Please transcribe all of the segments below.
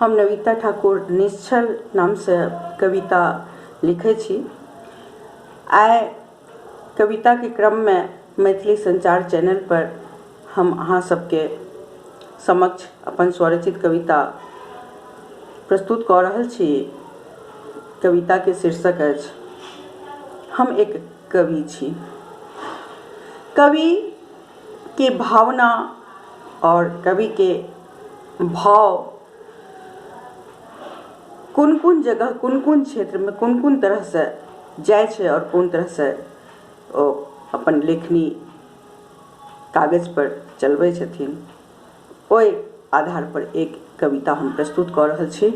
हम नविता ठाकुर निश्चल नामसँ कविता लिखै छी। आइ कविताके क्रममे मैथिली संचार चैनल पर हम अहाँ सबके समक्ष अपन स्वरचित कविता प्रस्तुत कऽ रहल छी। कविताके शीर्षक अछि हम एक कवि छी। कविके भावना आओर कविके भाव कोन कोन जगह कोन कोन क्षेत्रमे कोन कोन तरहसँ जाइ छै आओर कोन तरहसँ ओ अपन लेखनी कागजपर चलबै छथिन, ओहि आधारपर एक कविता हम प्रस्तुत कऽ रहल छी।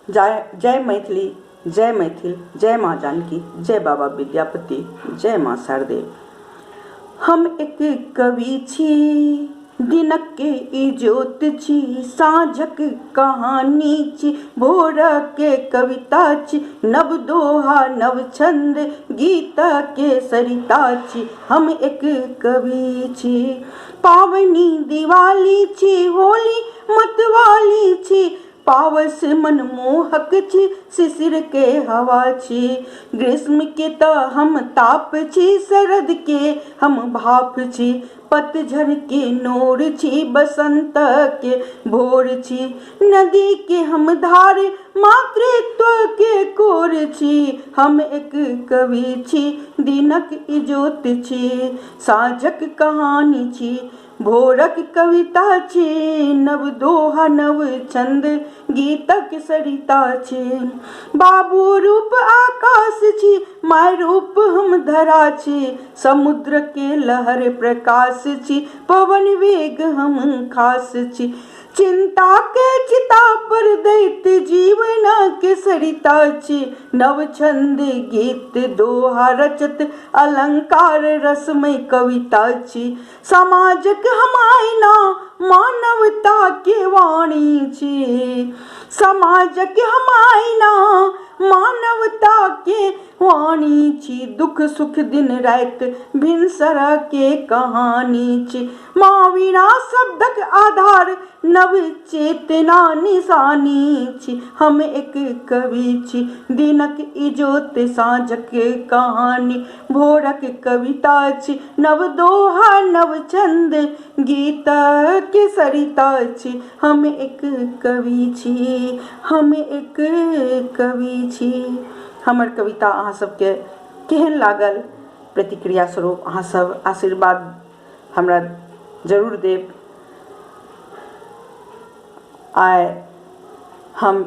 जय जय मैथिली, जय मैथिल, जय माँ जानकी, जय बाबा विद्यापति, जय माँ शारदे। हम एक कवि छी, दिनक इजोत छी, साँझक कहानी छी, भोरक कविता छी, नव दोहा नव छंद गीत के सरिता छी। हम एक कवि छी। पावनि दिवाली छी, होली मतवाली छी, पावस मनमोहक छी, शिशिर के हवा छी, ग्रीष्म के तऽ हम ताप छी, शरद के हम भाप छी, पतझड़ के नोर छी, बसंत के भोर छी, नदी के हम धार, मातृत्व के कोर छी। हम एक कवि छी, दिनक इजोत छी, साँझक कहानी छी, भोरक कविता छी, नव दोहा नव छंद गीतक सरिता छी। बाबू रूप आकाश छी, माय रूप हम धरा छी, समुद्र के लहर प्रकाश छी, पवन वेग हम खास छी। चिंता के चिता पर दैत जीवन के सरिता छी, नव छंद गीत दोहा रचत अलंकार रसमय कविता छी। समाजक हम आईना मानवता के वाणी छी, समाजक हम आईना मानवता के वाणी छी। दुख सुख दिन राति भिनसर के कहानी छी, माँ वीणा शब्दक आधार नव चेतना निशानी छी। हम एक कवि छी, दिनक इजोत साँझक कहानी भोरक कविता छी, नव दोहा नव छंद गीत के सरिता छी। हम एक कवि छी, हम एक कवि छी। हमर कविता अहाँ सबके केहन लागल, प्रतिक्रिया स्वरूप अहाँ सब आशीर्वाद हमरा जरूर देब। आइ हम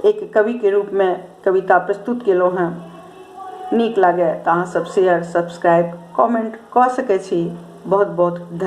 एक कविके रूपमे कविता प्रस्तुत केलहुँ हेँ। नीक लागय तऽ अहाँ सब शेयर, सब्सक्राइब, कमेंट कऽ सकै छी। बहुत बहुत धन्यवाद।